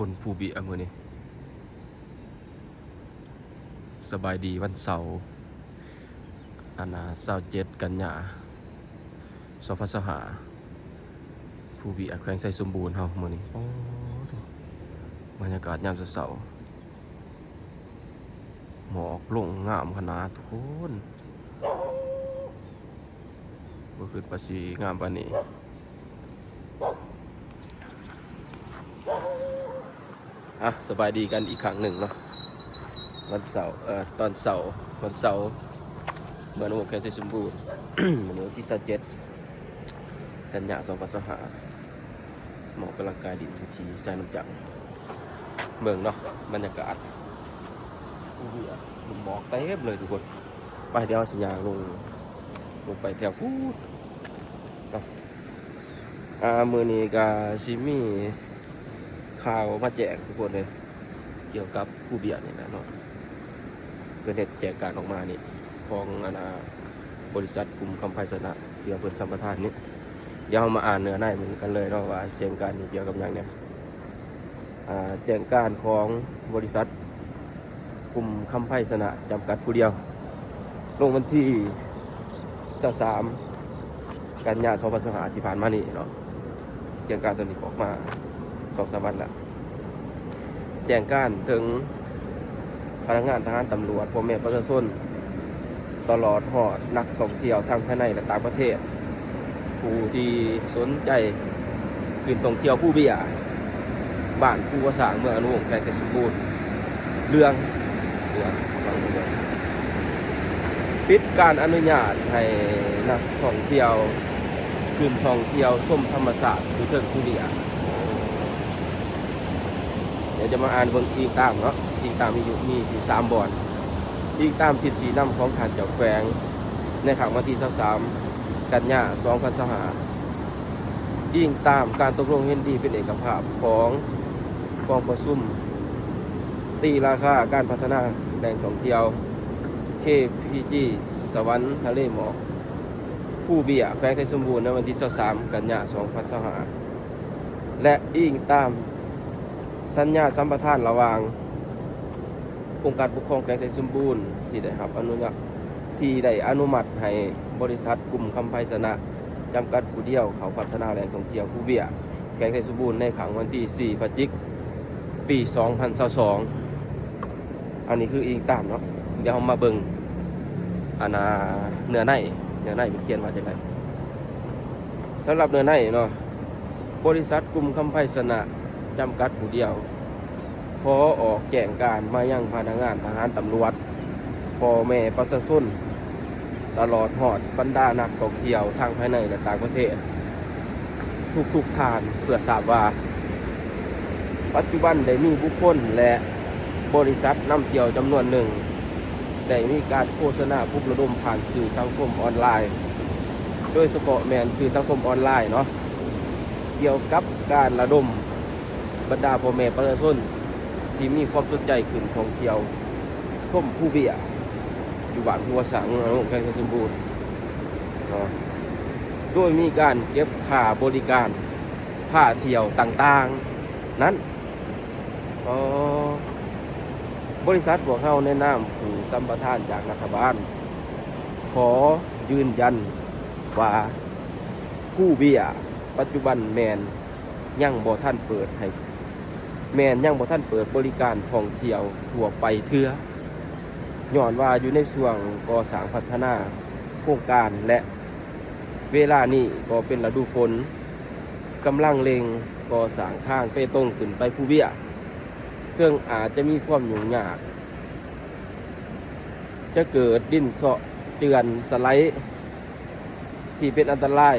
ຄົນພູເບ້ຍມື້ນີ້ ສະບາຍດີວັນເສົາ ອັນນ່າ ຊາວເຈັດ ກັນຍາ ສອງພັນຊາວຫ້າ ພູເບ້ຍ ແຂວງໄຊສົມບູນເຮົາມື້ນີ້. ໂອ້ ບັນຍາກາດຍາມເຊົ້າໆ ໝອກລົງງາມຂະໜາດທຸກຄົນ. ບໍ່ຄິດວ່າຊິງາມປານນີ້. ອ່ະ ສະບາຍດີກັນອີກຄັ້ງໜຶ່ງເນາະ ວັນເສົາ ເອີ ຕອນເຊົ້າ ວັນເສົາ ເມືອງນາວົງ ແຂວງໄຊສົມບູນ ມື້ນີ້ວັນທີຊາວເຈັດ ກັນຍາ ສອງພັນຊາວຫ້າ ອອກກຳລັງກາຍຫຼິ້ນຢູ່ທີ່ຊາຍນ້ຳຈັກ ເບິ່ງເນາະ ບັນຍາກາດ ໂອ້ຍ ໝອກເຕັມເລີຍທຸກຄົນ. ໄປ ດຽວເຮົາຊິຍ່າງລົງ ລົງໄປແຖວພຸ້ນເນາະ. ອ່າ ມື້ນີ້ກະຊິມີຂ່າວມາແຈ້ງທຸກຄົນເດີ ກ່ຽວກັບພູເບ້ຍນີ້ແຫຼະເນາະ ເພິ່ນເຮັດແຈ້ງການອອກມານີ້ ຂອງ ອັນນ່າ ບໍລິສັດກຸ່ມຄຳໄພຊະນະ ທີ່ວ່າເພິ່ນສຳປະທານນີ້. ດຽວເຮົາມາອ່ານເນື້ອໃນເບິ່ງກັນເລີຍເນາະ ວ່າແຈ້ງການນີ້ກ່ຽວກັບຫຍັງແດ່. ອ່າ ແຈ້ງການຂອງບໍລິສັດກຸ່ມຄຳໄພຊະນະ ຈຳກັດຜູ້ດຽວ ລົງວັນທີຊາວສາມ ກັນຍາ ສອງພັນຊາວຫ້າ ທີ່ຜ່ານມານີ້ເນາະ. ແຈ້ງການໂຕນີ້ອອກມາສອງສາມວັນແລ້ວ. ແຈ້ງການເຖິງພະນັກງານທະຫານ, ຕຳຫຼວດ, ພໍ່ແມ່ປະຊາຊົນ ຕະຫຼອດຮອດນັກທ່ອງທ່ຽວທັງພາຍໃນ ແລະ ຕ່າງປະເທດ ຜູ້ທີ່ສົນໃຈຂຶ້ນທ່ອງທ່ຽວພູເບ້ຍ ບ້ານພູວາຊ້າງ ເມືອງອະນຸວົງ ແຂວງໄຊສົມບູນ ເລື່ອງ ເລື່ອງ ປິດການອະນຸຍາດໃຫ້ນັກທ່ອງທ່ຽວຂຶ້ນທ່ອງທ່ຽວຊົມທຳມະຊາດຢູ່ເທິງພູເບ້ຍ. ດຽວຈະມາອ່ານເບິ່ງອີງຕາມເນາະ ອີງຕາມມີຢູ່ ມີຢູ່ສາມບ່ອນ ອີງຕາມທິດຊີ້ນຳຂອງທ່ານເຈົ້າແຂວງ ໃນຄ່ຳວັນທີຊາວສາມ ກັນຍາ ສອງພັນຊາວຫ້າ ອີງຕາມການຕົກລົງເຫັນດີເປັນເອກະພາບຂອງກອງປະຊຸມຕີລາຄາການພັດທະນາແຫຼ່ງທ່ອງທ່ຽວ ເຄພີຈີ ສະຫວັນທະເລໝອກ ພູເບ້ຍ ແຂວງໄຊສົມບູນ ໃນວັນທີຊາວສາມ ກັນຍາ ສອງພັນຊາວຫ້າ ແລະ ອີງຕາມສັນຍາສຳປະທານລະຫວ່າງ ອົງການປົກຄອງແຂວງໄຊສົມບູນ ທີ່ໄດ້ຮັບອະນຸຍາດ ທີ່ໄດ້ອະນຸມັດໃຫ້ບໍລິສັດກຸ່ມຄຳໄພຊະນະ ຈຳກັດຜູ້ດຽວ ເຂົ້າພັດທະນາແຫຼ່ງທ່ອງທ່ຽວພູເບ້ຍ ແຂວງໄຊສົມບູນ ໃນຄັ້ງວັນທີສີ່ ພະຈິກ ປີສອງພັນຊາວສອງ. ອັນນີ້ຄືອີງຕາມເນາະ. ດຽວເຮົາມາເບິ່ງ ອັນນ່າ ເນື້ອໃນ ເນື້ອໃນເພິ່ນຂຽນວ່າຈັ່ງໃດ. ສຳລັບເນື້ອໃນເນາະ ບໍລິສັດກຸ່ມຄຳໄພຊະນະ ຈຳກັດຜູ້ດຽວ ຂໍອອກແຈ້ງການມາຍັງພະນັກງານທະຫານ, ຕຳຫຼວດ, ພໍ່ແມ່ປະຊາຊົນ ຕະຫຼອດຮອດບັນດານັກທ່ອງທ່ຽວທັງພາຍໃນ ແລະ ຕ່າງປະເທດ ທຸກໆທ່ານ ເພື່ອຊາບວ່າ ປັດຈຸບັນໄດ້ມີບຸກຄົນ ແລະ ບໍລິສັດນຳທ່ຽວຈຳນວນໜຶ່ງ ໄດ້ມີການໂຄສະນາປຸກລະດົມຜ່ານສື່ສັງຄົມອອນລາຍ ໂດຍສະເພາະແມ່ນສື່ສັງຄົມອອນລາຍເນາະ ກ່ຽວກັບການລະດົມບັນດາພໍ່ແມ່ປະຊາຊົນ ທີ່ມີຄວາມສົນໃຈຂຶ້ນທ່ອງທ່ຽວຊົມພູເບ້ຍ ຢູ່ບ້ານພູວາຊ້າງ ເມືອງອະນຸວົງ ແຂວງໄຊສົມບູນເນາະ ໂດຍມີການເກັບຄ່າບໍລິການພາທ່ຽວຕ່າງໆນັ້ນ. ອໍ ບໍລິສັດພວກເຮົາໃນນາມຜູ້ສຳປະທານຈາກລັດຖະບານ ຂໍຢືນຢັນວ່າ ພູເບ້ຍປັດຈຸບັນແມ່ນຍັງບໍ່ທັນເປີດໃຫ້ ແມ່ນຍັງບໍ່ທັນເປີດບໍລິການທ່ອງທ່ຽວທົ່ວໄປເທື່ອ ຍ້ອນວ່າຢູ່ໃນຊ່ວງກໍ່ສ້າງພັດທະນາໂຄງການ ແລະ ເວລານີ້ກໍເປັນລະດູຝົນ ກຳລັງເລັ່ງກໍ່ສ້າງທາງເປຕົງຂຶ້ນໄປພູເບ້ຍ ເຊິ່ງອາດຈະມີຄວາມຫຍຸ້ງຍາກ ຈະເກີດດິນເຊາະເຈື່ອນສະໄຫຼ ທີ່ເປັນອັນຕະລາຍ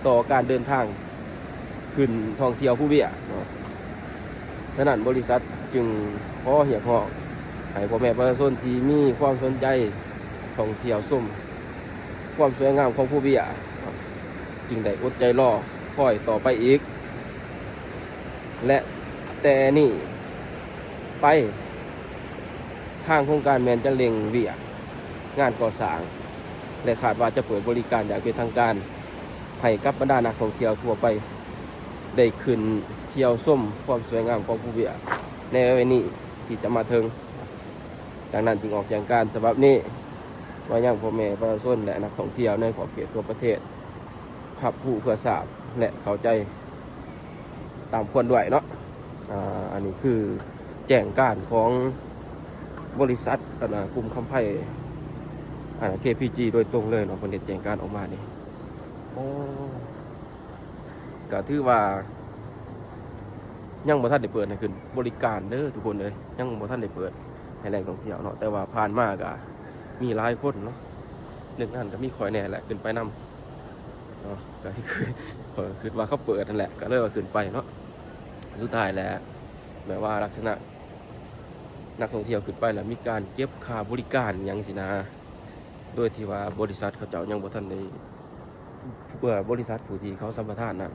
ຕໍ່ການເດີນທາງຂຶ້ນທ່ອງທ່ຽວພູເບ້ຍເນາະ. ສະນັ້ນ ບໍລິສັດຈຶ່ງຂໍຮຽກຮ້ອງໃຫ້ພໍ່ແມ່ປະຊາຊົນທີ່ມີຄວາມສົນໃຈທ່ອງທ່ຽວຊົມຄວາມສວຍງາມຂອງພູເບ້ຍ ຈຶ່ງໄດ້ອົດໃຈລໍຄອຍຕໍ່ໄປອີກ ແລະ ແຕ່ນີ້ໄປ ທາງໂຄງການແມ່ນຈະເລັ່ງວຽກງານກໍ່ສ້າງ ແລະ ຄາດວ່າຈະເປີດບໍລິການຢ່າງເປັນທາງການໃຫ້ກັບບັນດານັກທ່ອງທ່ຽວທົ່ວໄປ ໄດ້ຂຶ້ນທ່ຽວຊົມຄວາມສວຍງາມຂອງພູເບ້ຍໃນໄວໆນີ້ທີ່ຈະມາເຖິງ. ດັ່ງນັ້ນຈຶ່ງອອກແຈ້ງການສະບັບນີ້ມາຍັງພໍ່ແມ່ປະຊາຊົນ ແລະ ນັກທ່ອງທ່ຽວໃນຂອບເຂດທົ່ວປະເທດ ຮັບຮູ້ເພື່ອຊາບ ແລະ ເຂົ້າໃຈຕາມຄວນດ້ວຍເນາະ. ອາ ອັນນີ້ຄືແຈ້ງການຂອງບໍລິສັດ ອັນນາ ກຸ່ມຄຳໄພ ອັນນາ ເຄພີຈີ ໂດຍຕົງເລີຍເນາະ, ເພິ່ນເຮັດແຈ້ງການອອກມານີ້. ໂອ້ ກໍຖືວ່າຍັງບໍ່ທັນໄດ້ເປີດໃຫ້ຂຶ້ນບໍລິການເດີທຸກຄົນເອີຍ, ຍັງບໍ່ທັນໄດ້ເປີດໃຫ້ແຫຼ່ງທ່ອງທ່ຽວເນາະ. ແຕ່ວ່າຜ່ານມາກໍມີຫຼາຍຄົນເນາະ, ໜຶ່ງໃນນັ້ນກໍມີຂ້ອຍແດ່ແຫຼະ ຂຶ້ນໄປນຳເນາະ. ກໍຄື ຂ້ອຍກໍຄິດວ່າເຂົາເປີດຫັ້ນແຫຼະ ກໍເລີຍວ່າຂຶ້ນໄປເນາະ. ສຸດທ້າຍແລ້ວ ແບບວ່າລັກສະນະນັກທ່ອງທ່ຽວຂຶ້ນໄປແລ້ວມີການເກັບຄ່າບໍລິການຫຍັງຊີ້ນະ, ໂດຍທີ່ວ່າບໍລິສັດເຂົາເຈົ້າຍັງບໍ່ທັນໄດ້ ເອີ ບໍລິສັດຜູ້ທີ່ເຂົາສຳປະທານນັ້ນ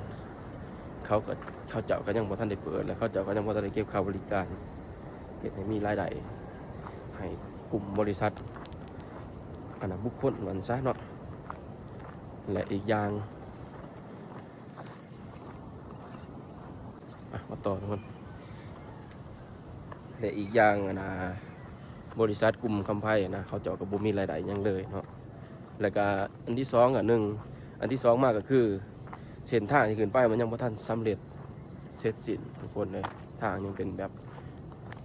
ເຂົາກໍ ເຂົາເຈົ້າກໍຍັງບໍ່ທັນໄດ້ເປີດ ແລະ ເຂົາເຈົ້າກໍຍັງບໍ່ທັນໄດ້ເກັບຄ່າບໍລິການ, ເຮັດໃຫ້ມີລາຍໄດ້ໃຫ້ກຸ່ມບໍລິສັດ ອັນນະ ບຸກຄົນວ່າຊັ້ນຊະເນາະ. ແລະ ອີກຢ່າງ ອ່ະ ມາຕໍ່ທຸກຄົນ. ແລະ ອີກຢ່າງ ອັນນາ ບໍລິສັດກຸ່ມຄຳໄພນະ ເຂົາເຈົ້າກໍບໍ່ມີລາຍໄດ້ຫຍັງເລີຍເນາະ. ແລ້ວກໍອັນທີສອງ ອັນໜຶ່ງ ອັນທີສອງມາກໍຄື ເສັ້ນທາງທີ່ຂຶ້ນໄປມັນຍັງບໍ່ທັນສຳເລັດເສັດສິ້ນທຸກຄົນເອີຍ, ທາງຍັງເປັນແບບ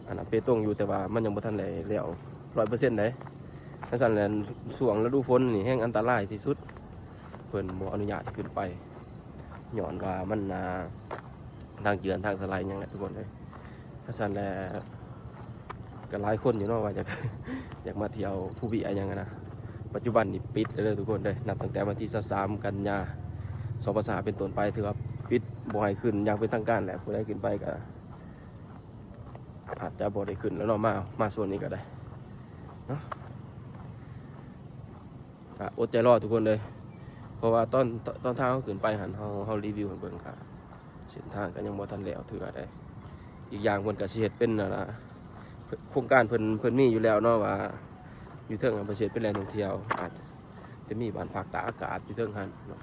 ອັນນາ ເປຕົງຢູ່ ແຕ່ວ່າມັນຍັງບໍ່ທັນໄດ້ແລ້ວຮ້ອຍເປີເຊັນໃດ໋. ຈັ່ງຊັ້ນແຫຼະ ຊ່ວງລະດູຝົນນີ້ແຮ່ງອັນຕະລາຍທີ່ສຸດ, ເພິ່ນບໍ່ອະນຸຍາດໃຫ້ຂຶ້ນໄປ ຍ້ອນວ່າມັນ ອ່າ ທາງເຈື່ອນທາງສະໄລຫຍັງແຫຼະທຸກຄົນເອີຍ. ຄັນຊັ້ນແລ້ວກໍຫຼາຍຄົນຢູ່ເນາະ ວ່າຢາກ ຢາກມາທ່ຽວພູເບ້ຍຫຍັງຫັ້ນນະ. ປັດຈຸບັນນີ້ປິດແລ້ວເດີທຸກຄົນເດີ, ນັບຕັ້ງແຕ່ວັນທີຊາວສາມ ກັນຍາ ສອງພັນຊາວຫ້າ ເປັນຕົ້ນໄປ ຖືວ່າປິດ ບໍ່ໃຫ້ຂຶ້ນຢ່າງເປັນທາງການແລ້ວ. ຜູ້ໃດຂຶ້ນໄປກໍອາດຈະບໍ່ໄດ້ຂຶ້ນແລ້ວເນາະ, ມາ ມາຊ່ວງນີ້ກໍໄດ້ເນາະ. ກໍອົດໃຈລໍທຸກຄົນເດີ ເພາະວ່າຕອນ ຕອນທາງເຮົາຂຶ້ນໄປຫັ້ນ ເຮົາ ເຮົາຣີວິວໃຫ້ເບິ່ງ ກໍເສັ້ນທາງກໍຍັງບໍ່ທັນແລ້ວເທື່ອໃດ. ອີກຢ່າງເພິ່ນກໍຊິເຮັດເປັນ ອັນນາ ໂຄງການເພິ່ນ ເພິ່ນມີຢູ່ແລ້ວເນາະ ວ່າຢູ່ເທິງຫັ້ນເພິ່ນຊິເຮັດເປັນແຫຼ່ງທ່ອງທ່ຽວ, ອາດຈະມີບ້ານພັກຕາກອາກາດຢູ່ເທິງຫັ້ນເນາະ.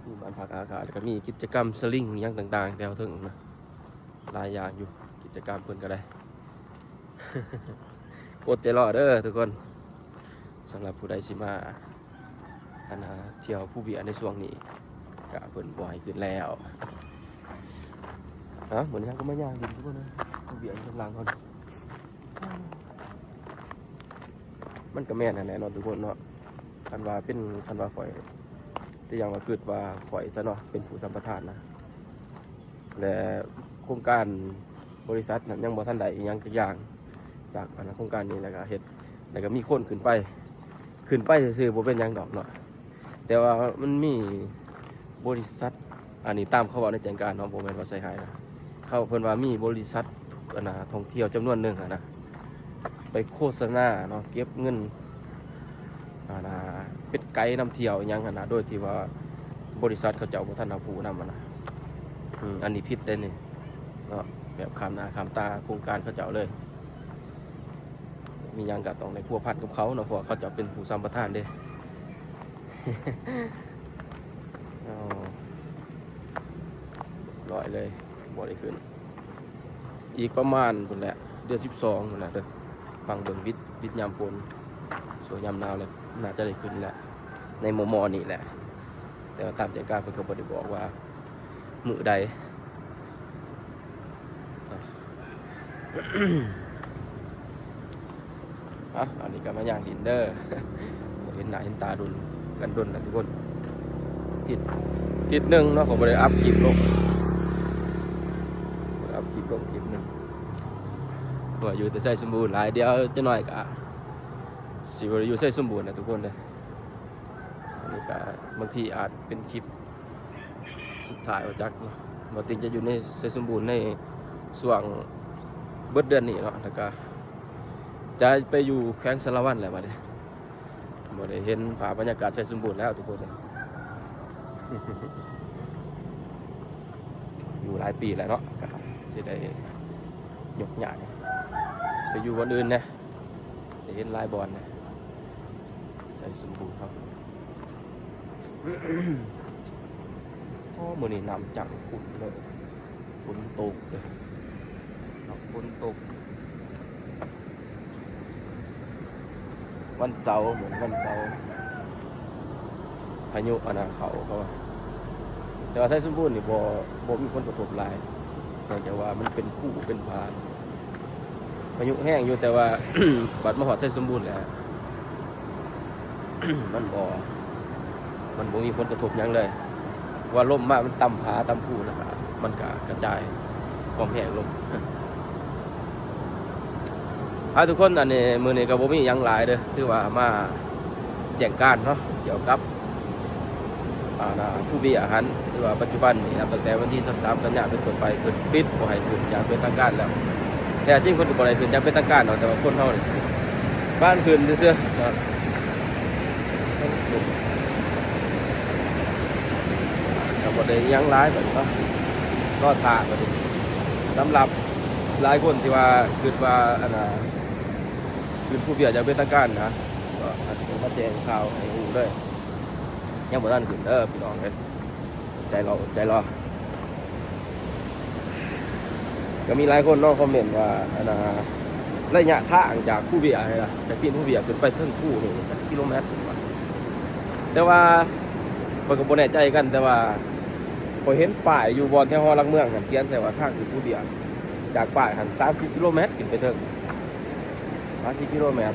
ມີບ້ານພັກອາກາດ ແລ້ວກໍມີກິດຈະກຳສະລິງຫຍັງຕ່າງໆແຖວເທິງນະ, ຫຼາຍຢ່າງຢູ່ ກິດຈະກຳເພິ່ນກໍໄດ້. ອົດໃຈລໍເດີທຸກຄົນ, ສຳລັບຜູ້ໃດຊິມາ ອັນນາ ທ່ຽວພູເບ້ຍໃນຊ່ວງນີ້ ກະເພິ່ນບໍ່ໃຫ້ຂຶ້ນແລ້ວ. ເອົາ ມື້ນີ້ເຮົາກໍມາຍ່າງຫຼິ້ນທຸກຄົນເອີຍ, ພູເບ້ຍຢູ່ຂ້າງຫຼັງເຮົາ. ມັນກໍແມ່ນຫັ້ນແຫຼະເນາະທຸກຄົນເນາະ, ຄັນວ່າເປັນ ຄັນວ່າຂ້ອຍ ແຕ່ຢ່າງວ່າຄິດວ່າຂ້ອຍຊະເນາະ ເປັນຜູ້ສຳປະທານນະ ແລະ ໂຄງການບໍລິສັດນັ້ນຍັງບໍ່ທັນໄດ້ອີ່ຫຍັງຈັກຢ່າງຈາກ ອັນ ໂຄງການນີ້ ແລ້ວກໍເຮັດ ແລ້ວກໍມີຄົນຂຶ້ນໄປ ຂຶ້ນໄປຊື່ໆ ບໍ່ເປັນຫຍັງດອກເນາະ. ແຕ່ວ່າມັນມີບໍລິສັດ ອັນນີ້ຕາມເຂົາເວົ້າໃນແຈ້ງການເນາະ, ບໍ່ແມ່ນວ່າໃສ່ຮ້າຍນະ. ເຂົາ ເພິ່ນວ່າມີບໍລິສັດ ອັນນາ ທ່ອງທ່ຽວຈຳນວນໜຶ່ງຫັ້ນນະ ໄປໂຄສະນາເນາະ ເກັບເງິນ ອັນນາ ເປັນໄກນຳທ່ຽວອີ່ຫຍັງຫັ້ນນະ ໂດຍທີ່ວ່າບໍລິສັດເຂົາເຈົ້າບໍ່ທັນຮັບຮູ້ນຳຫັ້ນນະ. ອືມ ອັນນີ້ຜິດເດ້ນີ້ເນາະ, ແບບຂ້າມໜ້າຂ້າມຕາໂຄງການເຂົາເຈົ້າເລີຍ. ມີຫຍັງກໍຕ້ອງໄດ້ພົວພັນກັບເຂົາເນາະ ເພາະວ່າເຂົາເຈົ້າເປັນຜູ້ສຳປະທານເດ້. ອໍ ຮຽບຮ້ອຍເລີຍ ບໍ່ໄດ້ຂຶ້ນ. ອີກປະມານພຸ້ນແຫຼະ ເດືອນສິບສອງພຸ້ນແຫຼະເດີ, ຟັງເບິ່ງ ວິດ ວິດຍາມຝົນ ຊ່ວງຍາມໜາວແລ້ວ ໜ້າຈະໄດ້ຂຶ້ນແຫຼະ ໃນມໍ່ໆນີ້ແຫຼະ. ແຕ່ວ່າຕາມແຈ້ງການເພິ່ນກໍບໍ່ໄດ້ບອກວ່າມື້ໃດ. ອ່ະ ອັນນີ້ກໍມາຍ່າງຫຼິ້ນເດີ, ບໍ່ເຫັນໜ້າເຫັນຕາດົນ ກັນດົນແລ້ວທຸກຄົນ. ທິດ ທິດໜຶ່ງເນາະ ກໍບໍ່ໄດ້ອັບຄລິບລົງ, ບໍ່ໄດ້ອັບຄລິບລົງທິດໜຶ່ງ ເພາະວ່າຢູ່ແຕ່ໄຊສົມບູນຫຼາຍ, ດຽວຈັກໜ້ອຍກໍຊິບໍ່ໄດ້ຢູ່ໄຊສົມບູນແລ້ວທຸກຄົນເດີ. ອັນນີ້ກໍບາງທີອາດເປັນຄລິບສຸດທ້າຍ ບໍ່ຈັກເນາະ, ບໍ່ຕິງຈະຢູ່ໃນໄຊສົມບູນໃນຊ່ວງເບິດເດືອນນີ້ເນາະ, ແລ້ວກໍຈະໄປຢູ່ແຂວງສາລະວັນແລ້ວບັດນີ້. ບໍ່ໄດ້ເຫັນພາບບັນຍາກາດໄຊສົມບູນແລ້ວທຸກຄົນ, ຢູ່ຫຼາຍປີແລ້ວເນາະ, ກໍຊິໄດ້ຍົກຍ້າຍໄປຢູ່ບ່ອນອື່ນແດ່. ໄດ້ເຫັນຫຼາຍບ່ອນນະ ໄຊສົມບູນເຮົາ. ອືມ ອືມ ອືມ. ມື້ນີ້ນ້ຳຈັງຂຸ້ນເລີຍ ຝົນຕົກເລີຍ ຝົນຕົກ ວັນເສົາ ເໝືອນວັນເສົາ ພາຍຸອັນນາເຂົ້າ ເຂົາວ່າ ແຕ່ວ່າໄຊສົມບູນນີ້ບໍ່ ບໍ່ມີຜົນກະທົບຫຼາຍ ເນື່ອງຈາກວ່າມັນເປັນພູເປັນຜາ ພາຍຸແຮງຢູ່ ແຕ່ວ່າ ບັດມາຮອດໄຊສົມບູນແລ້ວ ມັນບໍ່ ມັນບໍ່ມີຜົນກະທົບຫຍັງເລີຍ ວ່າລົມມາມັນຕ່ຳຜາຕ່ຳພູ ແລ້ວກະມັນກະກະຈາຍຄວາມແຮງລົງ. ເອົາ ທຸກຄົນ ອັນນີ້ ມື້ນີ້ກະບໍ່ມີຫຍັງຫຼາຍເດີ້ ຖືວ່າມາແຈ້ງການເນາະ ກ່ຽວກັບ ອ່າ ພູເບ້ຍຫັ້ນ ຖືວ່າປັດຈຸບັນນີ້ ນັບຕັ້ງແຕ່ວັນທີຊາວສາມກັນຍາເປັນຕົ້ນໄປ ເພິ່ນປິດບໍ່ໃຫ້ຂຶ້ນຢ່າງເປັນທາງການແລ້ວ ແທ້ຈິງເພິ່ນກະບໍ່ໄດ້ຂຶ້ນຢ່າງເປັນທາງການດອກ ແຕ່ວ່າຄົນເຮົານີ້ ພາກັນຂຶ້ນຊື່ໆ ເນາະ ກະບໍ່ໄດ້ຫຍັງຫຼາຍບາດນີ້ເນາະ ລໍຖ້າບາດນີ້ ສຳລັບຫຼາຍຄົນທີ່ວ່າຄິດວ່າ ອັນນ່າ ຂຶ້ນພູເບ້ຍຢ່າງເປັນທາງການນະ ກະມາແຈ້ງຂ່າວໃຫ້ຮູ້ເລີຍ ຍັງບໍ່ທັນຂຶ້ນເດີ້ພີ່ນ້ອງເອີຍ ໃຈລໍ ໃຈລໍ. ກະມີຫຼາຍຄົນເນາະ ຄອມເມັນວ່າ ອັນນ່າ ໄລຍະທາງຈາກພູເບ້ຍຫັ້ນນະ ຈາກຕີນພູເບ້ຍຂຶ້ນໄປເທິງພູນີ້ຈັກກິໂລແມັດ ເພິ່ນວ່າ ແຕ່ວ່າຂ້ອຍກະບໍ່ແນ່ໃຈຄືກັນ ແຕ່ວ່າຂ້ອຍເຫັນປ້າຍຢູ່ບ່ອນແຖວຫໍຫຼັກເມືອງຫັ້ນ ຂຽນໃສ່ວ່າທາງຂຶ້ນພູເບ້ຍ ຈາກປ້າຍຫັ້ນສາມສິບກິໂລແມັດ ຂຶ້ນໄປເທິງ ສາມສິບກິໂລແມັດ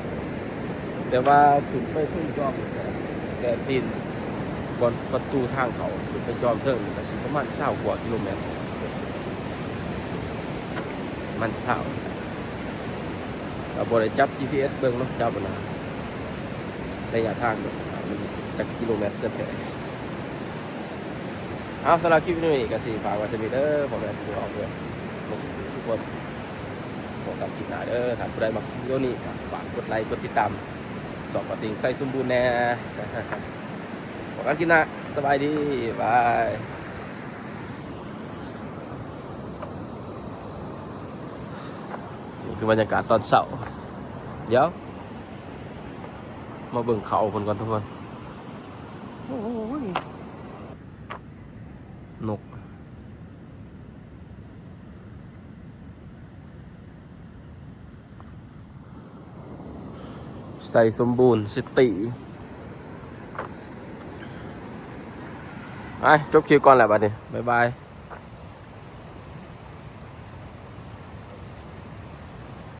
ແຕ່ວ່າຂຶ້ນໄປເທິງຈອມ ແຕ່ຕີນບ່ອນປະຕູທາງເຂົ້າ ຂຶ້ນໄປຈອມເທິງນີ້ກະຊິປະມານຊາວກວ່າກິໂລແມັດ ປະມານຊາວ ກະບໍ່ໄດ້ຈັບຈີພີເອັສເບິ່ງເນາະ ຈັບອັນນ່າ ໄລຍະທາງເບິ່ງ ມັນຈັກກິໂລແມັດກັນແທ້. ເອົາ ສຳລັບຄລິບວິດີໂອນີ້ກະຊິຝາກໄວ້ສ່ຳນີ້ເດີ້ ພໍ່ແມ່ພີ່ນ້ອງເດີ້ ທຸກຄົນ ພົບກັນຄລິບໜ້າເດີ້ ຖ້າຜູ້ໃດມັກວິດີໂອນີ້ກະຝາກກົດໄລກົດຕິດຕາມ ຊ່ອງປາຕິງໄຊສົມບູນແດ່ ພົບກັນຄລິບໜ້າ ສະບາຍດີ ບາຍ. ນີ້ຄືບັນຍາກາດຕອນເຊົ້າ ດຽວມາເບິ່ງເຂົາເພິ່ນກ່ອນທຸກຄົນ ໂອ້ຍ ນົກ ໄຊສົມບູນຊິຕີ ໄປ ຈົບຄລິບກ່ອນແຫຼະບາດນີ້ ບາຍບາຍ.